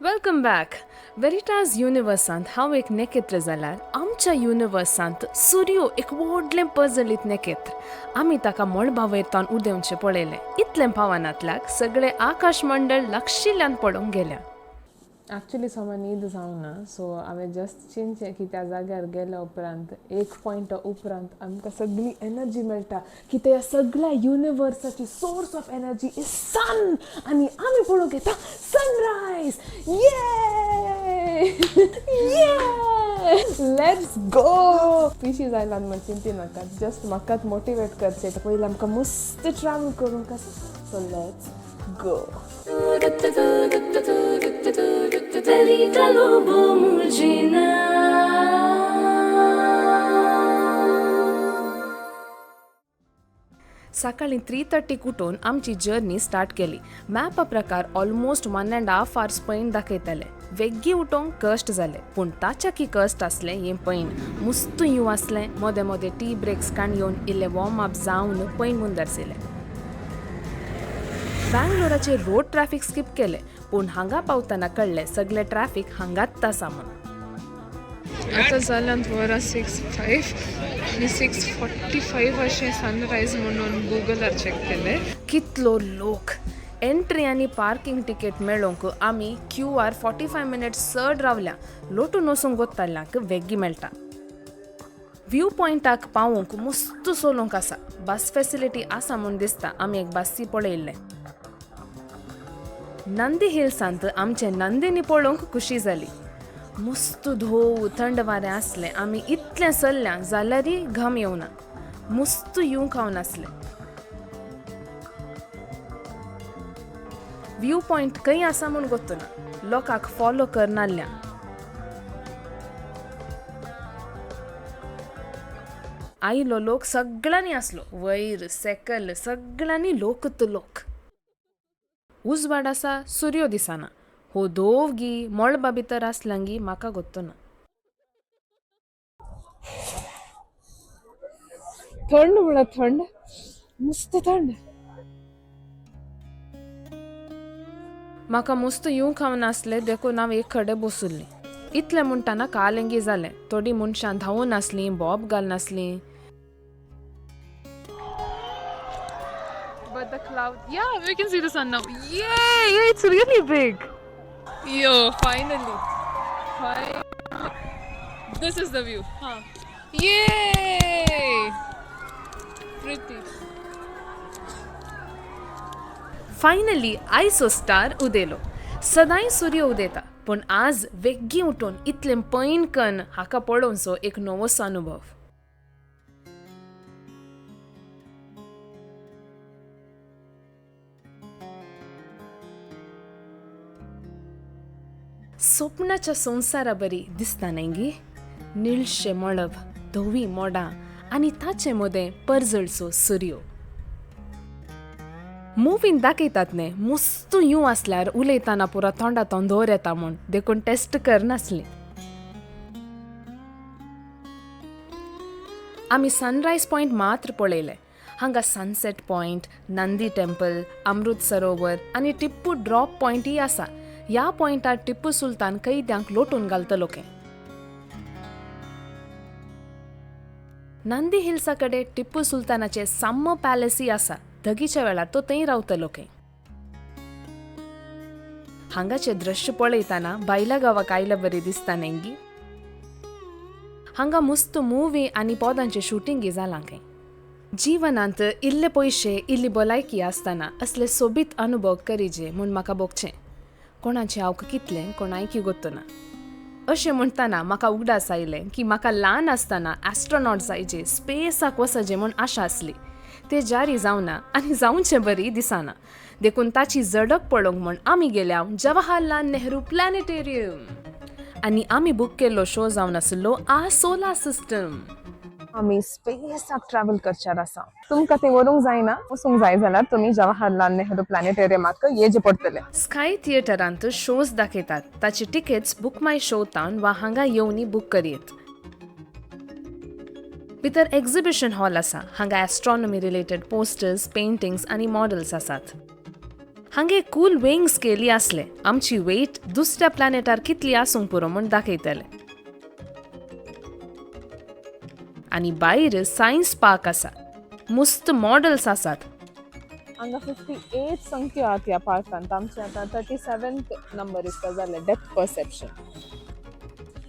Welcome back. Veritas युनिवर्सांत हांव एक नेकेत्र जाल्यार आमच्या युनिवर्सांत सुर्यो एक व्हडलें पजळीत नेकेत्र. आमी ताका मळबा वयरतावन उदेवचें पळयलें. इतलें पावनातल्याक सगळें आकाश मंडळ लागशिल्ल्यान पळोवंक गेल्या. एक्चुली समा न्हीद जावना, सो हांवें जस्ट चिंतचें की त्या जाग्यार गेल्या उपरांत एक पॉयंटा उपरांत आमकां सगळी एनर्जी मेळटा की त्या सगळ्या युनिवर्साची source of energy is sun. आनी आमी पळोवंक येता सनरायज. ये ये, let's go. पिशी जायलान म्हण चिंती नाका, जस्ट म्हाकाच मोटिवेट करचें. पयलीं आमकां मस्त ट्रॅवल करूंक आसा, सो let's go. सकाळीं 3:30 उठून आमची जर्नी स्टार्ट केली. मॅपा प्रकार ऑलमोस्ट 1.5 आवर्स पैन दाखयताले. वेग्गी उठोवंक कश्ट जाले, पूण ताच्याकी कश्ट आसलें हें पैन. मुस्तू येव आसलें. मोदें मोदें टी ब्रेक्स काण येवन इल्लें वॉर्म अप जावन पैन मुंदरसिलें. बँगलोराचे रोड ट्रॅफिक स्किप केलें, पूण हांगा पावतना कळ्ळें सगळें ट्रॅफिक हांगाच आसा म्हूण. आतां जाल्यात वरां 6:05 आनी 6:45 अशें सनरायज म्हणून गुगलार चॅक केलें. कितलो लोक. एंट्री आनी पार्किंग तिकेट मेळोवंक आमी क्यूआर 45 मिनट्स चड रावल्या. लोटून वचूंक वताल्यांक वेग्गी मेळटा. व्यू पॉयंटाक पावोवंक मस्त चलोवंक आसा. बस फेसिलिटी आसा म्हूण दिसता. आमी एक बसी पळयल्लें. नंदी हिल्सांत आमचें नंदिनी पळोवंक खुशी जाली. मस्त धोव थंड वारें आसलें. आमी इतलें चल्ल्या जाल्यारय घाम येवना. मस्त येवंक खावन आसलें. व्यू पॉयंट खंय आसा म्हूण गोत्तना लोकांक फॉलो करनासल्या. आयलो लोक सगळ्यांनी आसलो, वयर सेकल सगळ्यांनी लोकत लोक. उजवाड आसा, सुर्यो दिसना. हो धोव गी मळबा भितर आसलांगी म्हाका गोत्तना. थंड म्हळ्यार थंड, मस्त थंड. म्हाका मस्त येवंक खावन आसलें, देखून हांव एक कडेन बसुल्लें. इतलें म्हणटाना कालेंगी जालें. थोडीं मनशां धांवून आसलीं, बोब घालनासलीं. But the cloud, yeah, we can see the sun now. Yay, yeah, it's really big. Yo, finally. Finally. This is the view. Huh. Yay! Pretty. Finally आयचो स्टार उदेलो. सदांय सूर्य उदेता, पूण आज वेग्गी उठून इतलें पैन कन हाका पळोवचो एक नवोसो अनुभव. स्वप्नाच्या संवसारा बरी दिसता न्हय गी? निळशें मळब, धवी मोडां आनी ताचे मदें परजळचो सुर्यो. मुवीन दाखयतात न्ही, मुस्तू यूं आसल्यार उलयतना पुरो तोंडा तोंडोर येता म्हूण, देखून टेस्ट करनासली. आमी सनरायज पॉयंट मात्र पळयलें. हांगा sunset point, Nandi temple, Amrit Sarovar आनी टिप्पू ड्रॉप पॉयंटय आसा. ह्या पॉयंटार टिप्पू सुलतान कैद्यांक लोटून घालतलो खंय. नंदी हिल्सा कडेन टिप्पू सुलतानाचें साम्म पॅलेसय आसा. धगीच्या वेळार तो थंय रावतलो खंय. हांगाचें दृश्य पळयतना बायला गांवाक आयल्या बरी दिसता न्हय गी? हांगा मस्त मुवी आनी पदांचें शुटिंगय जालां खंय. जिवनांत इल्ले पयशे इल्ली भलायकी आसतना असले सोबीत अनुभव करीजे म्हूण म्हाका भोगचें. कोणाचें आवक कितलें कोणायकी गोत्तना. अशें म्हणटना म्हाका उगडास आयलें की म्हाका ल्हान आसतना एस्ट्रोनॉट जायचे, स्पेसाक वचचें म्हूण आशा आसली. ते जारी जावना आनी जावचें बरी दिसना. देखून ताची झडप पळोवंक म्हूण आमी गेल्या जवाहरलाल नेहरू प्लॅनेटेरियम. आनी आमी बूक केल्लो शो जावन आसलो आ सोलार सिस्टम. आमी स्पेसाक ट्रॅवल करच्यार आसा. तुमकां थंय व्हरूंक जायना, वचूंक जाय जाल्यार तुमी जवाहरलाल नेहरू प्लॅनेटेरियमाक येजे पडटलें. स्काय थिएटरांत शोज दाखयतात. ताची टिकेट्स बुक माय शो तावन वा हांगा येवनी बूक करयेत. भितर एक्झिबिशन हॉल आसा. हांगा एस्ट्रॉनॉमी रिलेटेड पोस्टर्स, पेंटिंग्स आनी मॉडल्स आसात. हांगे कूल वेइंग स्केली आसले, आमची वेट दुसऱ्या प्लॅनेटार कितली आसूंक पुरो म्हूण दाखयतले. आनी भायर सायन्स पार्क आसा, मुस्त मॉडल्स आसात. हांगा 58 संख्या आहात ह्या पार्कांत. आमचे आतां 37th number दिसता जालें, डेप्थ परसेप्शन.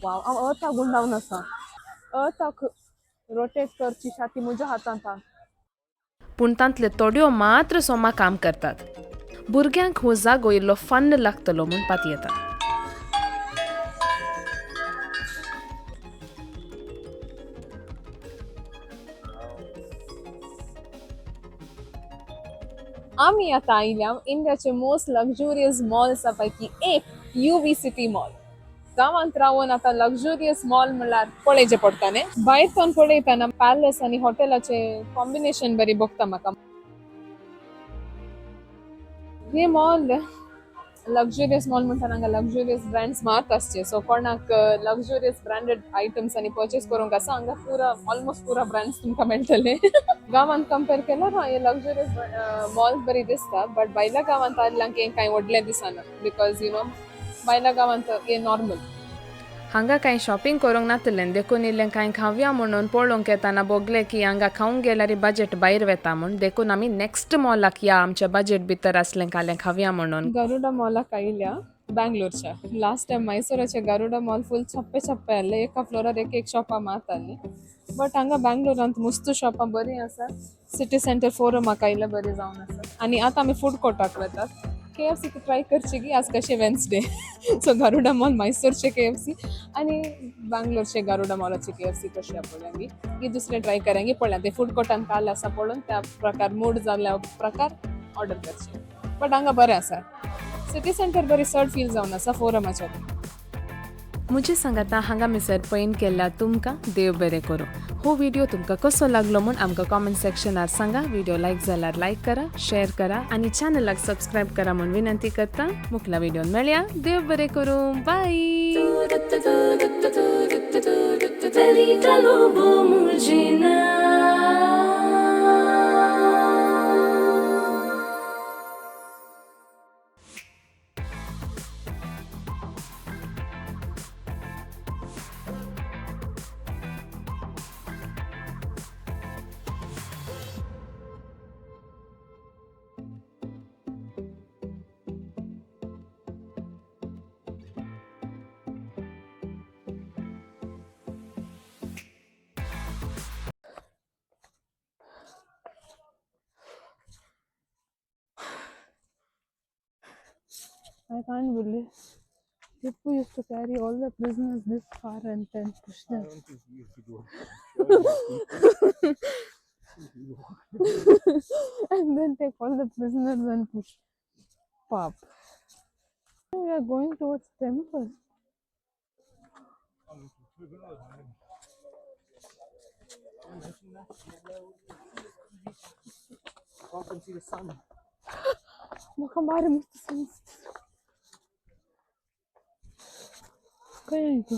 वाव, हांव अर्थाक गुंडावन आसा. अर्थाक रोटेट करची छाती म्हज्या हातांत आहा. पूण तांतले थोड्यो मात्र सोमा काम करतात. भुरग्यांक हो जागो इल्लो फन लागतलो म्हूण पातयेता. आमी आतां आयल्या इंडियाचे मोस्ट लक्झुरियस मॉल्सा पैकी एक, you V city mall. गांवांत रावन आतां लक्झुरियस मॉल म्हणल्यार पळयचें पडटा न्ही. भायर सावन पळयतना पॅलेस आनी हॉटेलाचे कॉम्बिनेशन बरी भोगता म्हाका. हे मॉल लक्झुरियस मॉल म्हणटा, हांगा लक्झुरियस ब्रँड्स मात आसचे. सो कोणाक लक्झुरियस ब्रँडेड आयटम्स आनी पर्चेस करूंक आसा, हांगा पुरा, ऑलमोस्ट पुरा ब्रँड्स तुमकां मेळटले. गांवांत कंपेर केल्यार हा हे लक्झुरियस मॉल बरी दिसता, बट भायल्या गांवांत आयल्यांक हें कांय व्हडलें दिसना, because you know भायल्या गांवांत हें नॉर्मल. हांगा कांय शॉपिंग करूंक नातलें, देखून इल्लें कांय खावया म्हणून पळोवंक येताना भोगलें की हांगा खावंक गेल्यार बजेट भायर वेता म्हूण. देखून आमी नॅक्स्ट मॉलाक या, आमच्या बजेट भितर आसलें कालें खावया म्हणून. गरुडा मॉलाक आयल्या बँगलोरच्या. लास्ट टायम मैसूराचे गरुडा मॉल फूल छप्पे छप्पे आसले, एका फ्लोरार एक एक शॉपां मात आसली. बट हांगा बँगलोरांत मस्त शॉपां बरीं आसा. सिटी सेंटर फोरमाक आयल्या बरी जावन आसा. आनी आतां आमी फूड कोर्टाक वतात. केएफसी ट्राय करची की आज कशें वेन्सडे. सो गरुडा मॉल मैसूरचे केएफसी आनी बँगलोरचे गरुडा मॉलाचे केएफसी कशें पळोवया. ही दुसरें ट्राय करेंगे पळया. ते फूड कोर्टान काल आसा पळोवन त्या प्रकार मूड जाल्ल्या प्रकार ऑर्डर करचे. बट हांगा बरें आसा, सिटी सेंटर बरी चड फील जावन आसा फोरमाच्या. म्हजे सांगाता हांगा मिसर पयन केल्ल्या तुमकां देव बरें करूं. हो व्हिडिओ तुमकां कसो लागलो म्हूण आमकां कॉमेंट सेक्शनार सांगा. व्हिडिओ लायक जाल्यार लायक करा, शेअर करा आनी चॅनलाक सबस्क्रायब करा म्हूण विनंती करता. मुखला व्हिडिओन मेळया. देव बरें करूं. बाय. Pelita Lobo Mujina. I can't believe Tipu used to carry all the prisoners this far and then push I them. don't think he used to go. And then take all the prisoners and push. Pop. We are going towards temple. I can see the sun. म्हाका बारी मस्त sun. खंय तूं?